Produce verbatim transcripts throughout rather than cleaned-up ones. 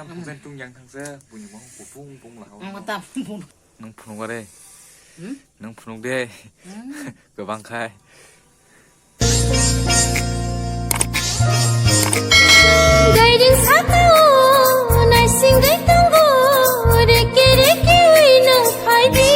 Ang tung yang thangsa, buini mo kutung tung lah. Ang mata pun. Nung phunuk are. Hmm? Nung phunuk de. Hmm? Gabang khai. Gairing sakao naising gai tongo, reke reke ui nung phai di.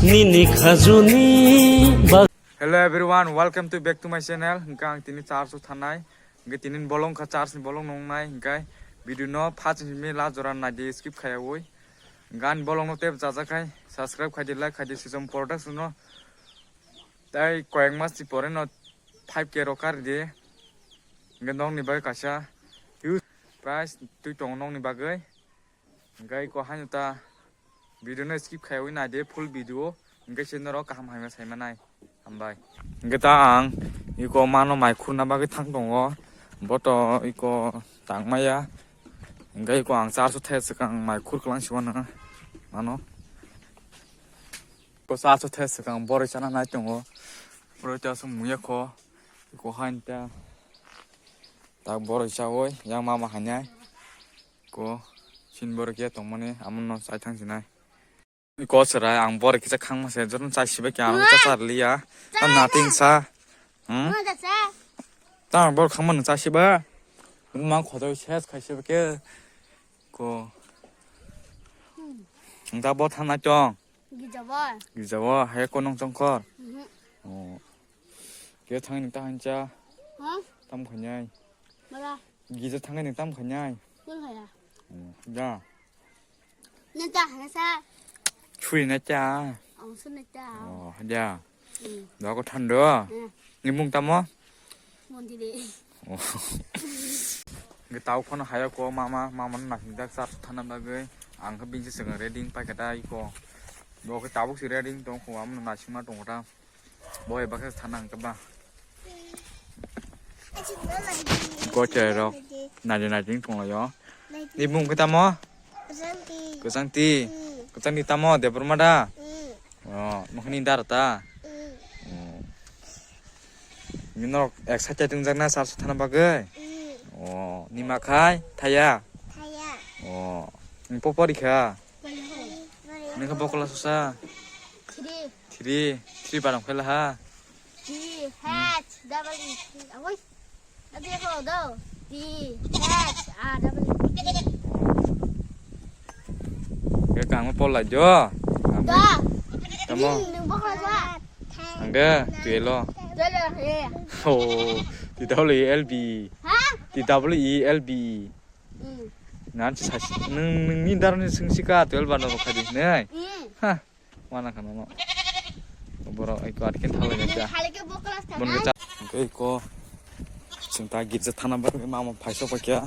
Nini khajuni bag- Hello everyone, welcome to back to my channel. Hingke ang tini church o thanai. Hingke tini bolong kha church ni bolong nongnai. Hingke video no first ni la jora nai di skip khaya ui. Gan bolong no tep jajakhai, subscribe khaidi, like khaidi, Sijom Production no. Tai koyek mas ni pore no five K rok kar di. Hingke nokni bagwi kaisa huge prize twi tongo nokni bagwi. Hingke iko haino ta video no skip khaiwi naidi full video. Hingke se norok kaham hamya sai manai. Hambai. Hingke ta ang iko mano mai khurna bagwi thang tongo. Boto iko tangmaya. Hingke iko ang church o the swkang mai khur kwlang siwano mano. Iko church o the swkang boroi chana nai tongo. Boroi ta song muya kho. Iko hain ta. Tak boroi chawi yang mama hanyai. Ko sin borok ya tongmani amono chai thang sinai. Ko chwrai ang borok kisa khangma se jotono chai sibai khe ang cha cha liya. Ta nating sa. Hmm? Ta ang borok khangma nung chai siba. Nung mang khodo ses khai siba khe. Ko. Ang ta bo thang na chong. Gijabo. Gijabo hai ko nong chongkhor. Mhm. Oh. Khe thangni ta hancha. Ha? Tam khanyai. Mara. Gija thangni tam khanyai. Kun khaya. Oh, ja. Neta hansa. Chui na cha. Ang sun na cha. Oh, ja. Hmm. Da ko thando. Hmm. Ni mung tamo? Mondi de. Oh. Nge tau khono haya ko mama, mama na hindak sar thana bagwi. Ang khe bingsi seng ready pai kata iko. Bo khe tabuk si ready tong ko am na sima tong ta. Bo eba khe thana ang kaba. Ko che ro. Na de na ding tong yo. Ni mung khe tamo? Kwchangti. Kwchangti. Hmm. Kwchangti tamo Debbarma da? Hmm. Oh, nokni dara ta? Hmm. Oh. Ni norok excited wngjakna church thana bagwi? Hmm. Oh, nima khai thaya? Thaya. Oh, ni po porikha? Pori. Nini khe bokol sosa? Three. Three, three baram khe laha? T H double E. Awoi. Adi ko do. T H R double E. Ke kang pol la jo. Da. Tamo. Nung bokol sa. Angge, tuelo. Tuelo he. Oh, T W E L B. Ha? T W E L B. Hmm. Nan si sasi. Nung, nung ni dar ni sing sika tuel bano khadi ne. Hmm. Ha. Wana khana no. Borok ai ko atkin thalai ja. Khali ke bokol sa. Bon na. Ke ko. Sing ta girja thana ba mama phaisa pakya.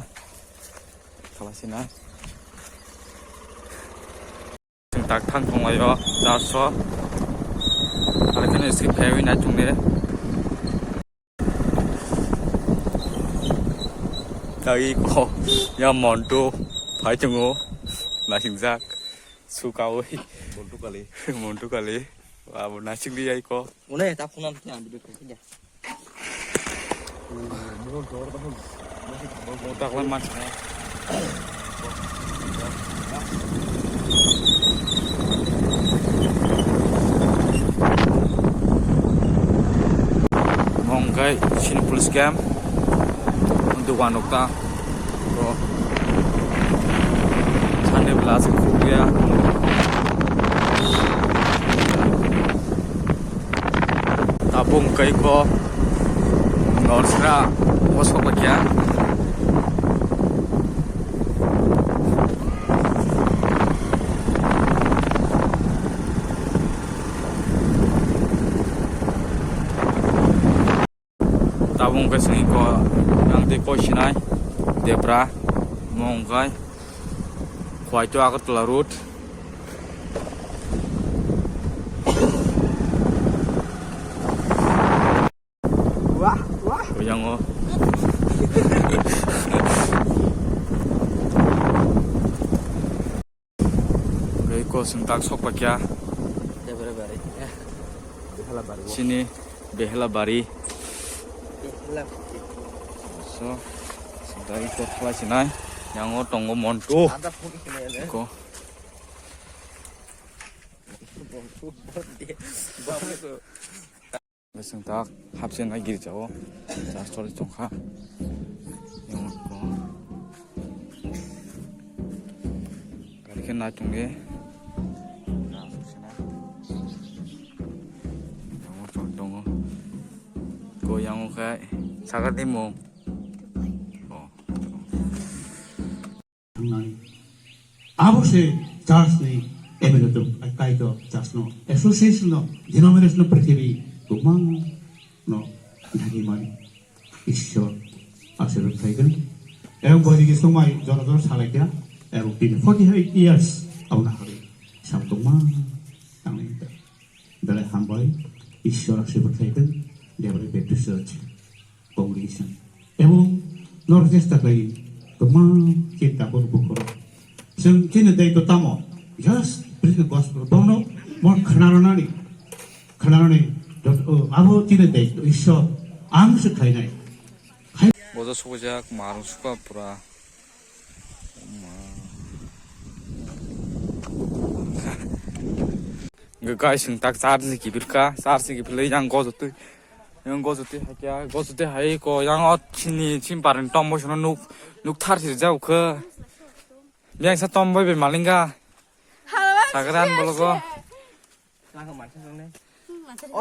Khala sina. Sing tak thang tong layo, church o. Khala kene skip phaiwi nai tongne. Tei ko ya Montu phai tongo, nasingjak sukawi. Montu kali. Montu kali. Abo nasing di ai ko. Une ta phone am kya video kya. Montu aklan mas. Mongkai sini police camp. Dukan nokta. Bro. Sunday bela aswk khukya. Tabung kai ko. Norsra. Bosok kya. Tabung khe sini ko ang tei koi sinai debra mo hwnkhai Khwai to Agartala road. Wah, wah. Yang o. Eko sing tak sok pakya. Debra bari. Behela bari. Sini Behela bari. Behela bari. So, sing tak eko thalai sinai. Yang o tongo Montu. Ko. Chwng tak hapse nai girja o. Church tongkha. Yang o ko. Gari khe nai tongdi. Yang o chwng tongo. Ko yang o khe sakha timo. Oh. Thangnawi. Abo se church ni M L A to, kaito church no, association no, denomination no, prithibi kwbang no nagimani Ishwar ashirbad khlaigen. Ebong boidigi somai jora jora salaikha, ebong bini forty eight years aboni hari sam tongma tangwi. Belai hambai, Ishwar ashirbad khlaigen, Debrai Baptist Church congregation. Ebong norok chesta khlai kwbang chini tabuk bukhoro. Chwng chini daitw tamo, just preach the gospel. Bono mo khwnarwnani, khwnarwnani, jot-, o, abo chini daitw, Ishwar ang se khlainai. Bodo sokojak, marung suka pura. Guys, chwng tak charge ni kibir kha, charge ni kibir le yang gojotwi, yang gojotwi hakya, gojotwi hai ko yang o chini chimparni tombo sono nuk, nuk thar sir jau khe. Yang sa tombo be malinga. Sagran bologo.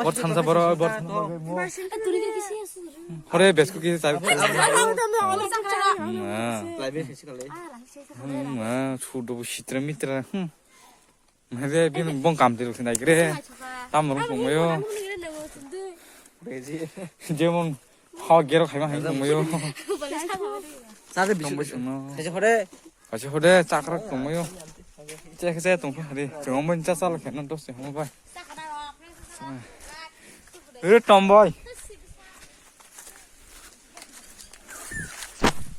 Bor thansa boro, bor thansa boro. Hore besko kisa chai. Ma. Ma, chudo sitra mitra. Hmm. Hore bin bong kam til sinai gre. Tam rung tongmayo. Jemon ha gero khaima hai tongmayo. Chade bisu. Kaisa hore. Kaisa hode chakrak tongmayo. Chekhe che tongkha hari. Chwng omo cha chala kheno dos se homo bai. Re tomboy.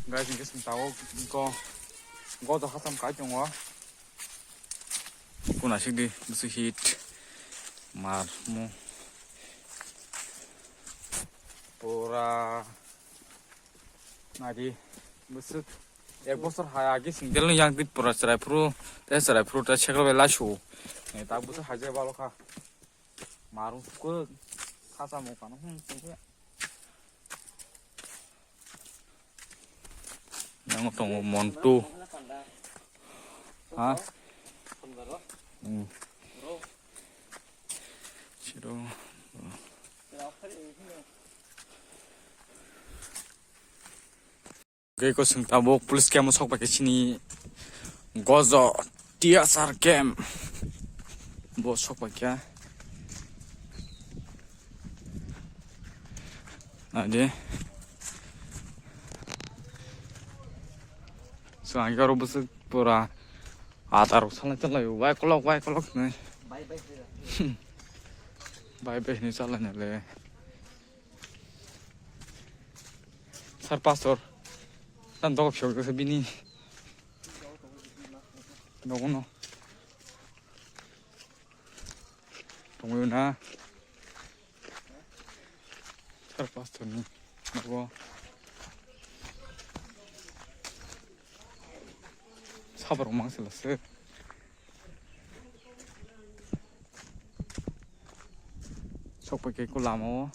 Guys, ingkhe sing tawo ko godo hasam kai tongo. Kuna sikdi busu hit mar mu. Pura Naidi, bwswk ek bosor hai agi singtel ni yang twi pura chwrai phuru, tei chwrai phuru tei sekra bai laisu. Eh, tak bwswk hai je balo kha. Marung sukuk, khacha mokano, hmm, tongkhe. Yang tongo Montu. Ha? Hmm. Siro. Gei ko sing tabuk police camp o sok pai khe chini gojo T S R camp bo sok pai khe. Naidi. So ang oro bwswk pura atar salai talai wai kolok wai kolok hinwi. Bai bai hinwi salai nale. Sir pastor. Tan dok phiyok se bini. Nogo no. Tongwi na. Sir pastor ni nogo. Sabar mang sila se. Sok pai khe ko lama o.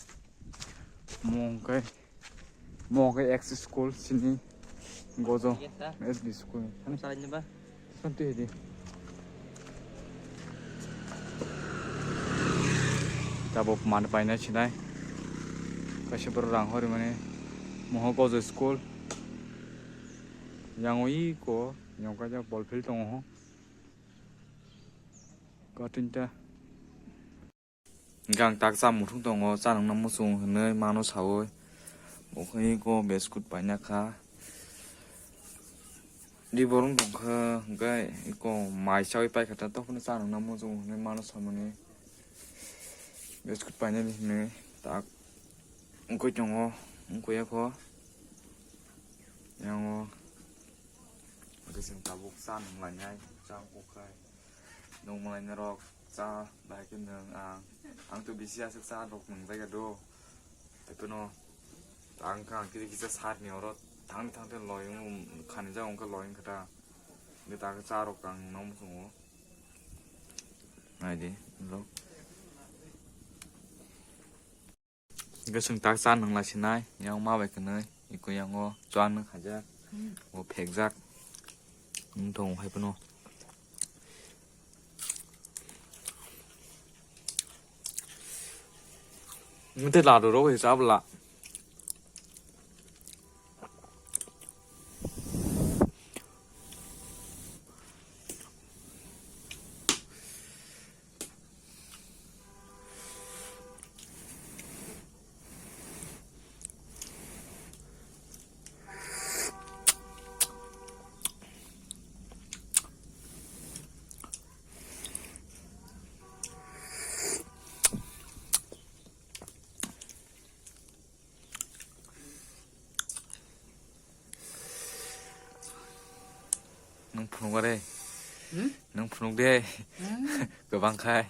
Mo hwnkhe, mo hwnkhe X school sini gojo S B school. Santi hidi. Tabuk man paina sinai. Kaisa borok rang hori mani. Mo hwnkhe gojo school. Yang oi ko, yang kaisa ball field tongo. Katinta. Gang tak cha muthung tongo, cha nungna muchung hinwi mano sawi. Bo khe iko biscuit paina kha. Di borong tong kha, hwnkhe iko mai chawi paikha ta, tokphano cha nungna muchung hinwi mano samani. Biscuit painani hinwi tak wngwi tongo, wngkhe kho. Yango hwnkhe chwng tabuk cha nunglainai, cha wngkha. Nukmalaina rok cha bahai khe nwng ang, ang to bisi aswk cha rok nwngjak ya do. Tei phano ang kha kisa kisa sar ni oro Thangdi thangdi loi wng khani jak wngkha loi wngkha ta. Hwnkhe ta khe cha rok ang nang muchungo. Naidi, lo. Hwnkhe chwng tak cha nang lai sinai, yang ma bai kwnwi, iko yango chuan nang khaijak, o phekjak. Wng tongo hai phano. Mete ladu rok hai chabla. Nung phunuk are. Hmm? Nung phunuk de. Hmm. Gabang khai.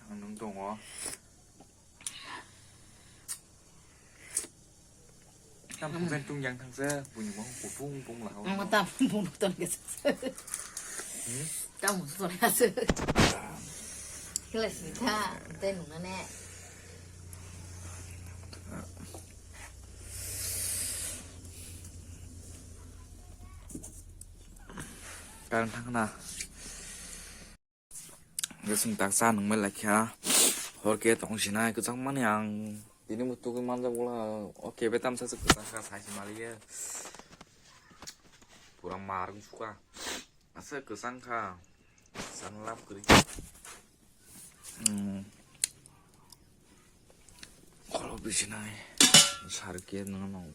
Ang nung tongo. Tam thangsa tung yang thangsa, buini bong kupung pung lah. Ang tam pung ton ke. Hmm? Tam ton ke. Kelas ni ta, ten nung ne. Kan thang na. Hwnkhe chwng tak cha nungmai laikha. Hor khe tong sinai kwchangmani ang tini bo tugui manjak bwla o kebe tamsa se kwchang kha sai se maliya. Pura mar wng sukha. Asa kwchang kha. San lap kwrwi. Hmm. Khorok bisinai. Sar khe nang nang.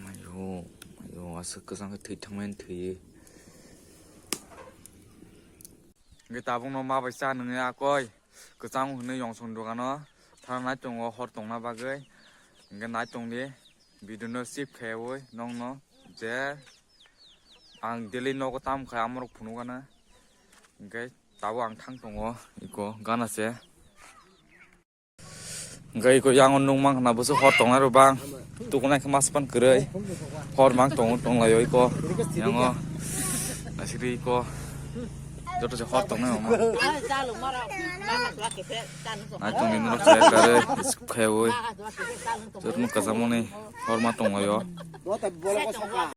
Mayo, mayo, aswk kwchang khe thwi thangmani thwiwi. Hwnkhe tabukno ma bai cha nungya koi. Kwchang hwnwi yongsong dogano. Thang nai tongo hor tongna bagwi. Hwnkhe nai tongdi. Video no skip khaiwi nongno je ang daily nogo tam khai amorok phunukgana. Hwnkhe tabuk ang thang tongo iko gana se. Hwnkhe iko yang o nung mankha na bwswk hor tongnai rw bang. Tukunai khe mas pan kwrwi. Hor mang tongo tonglaio iko. Yang o asiri iko. Joto se hor tongnai omo. Nai tongni norok se kare khaiwi. Joto no kwchangmani hor ma tonglaio.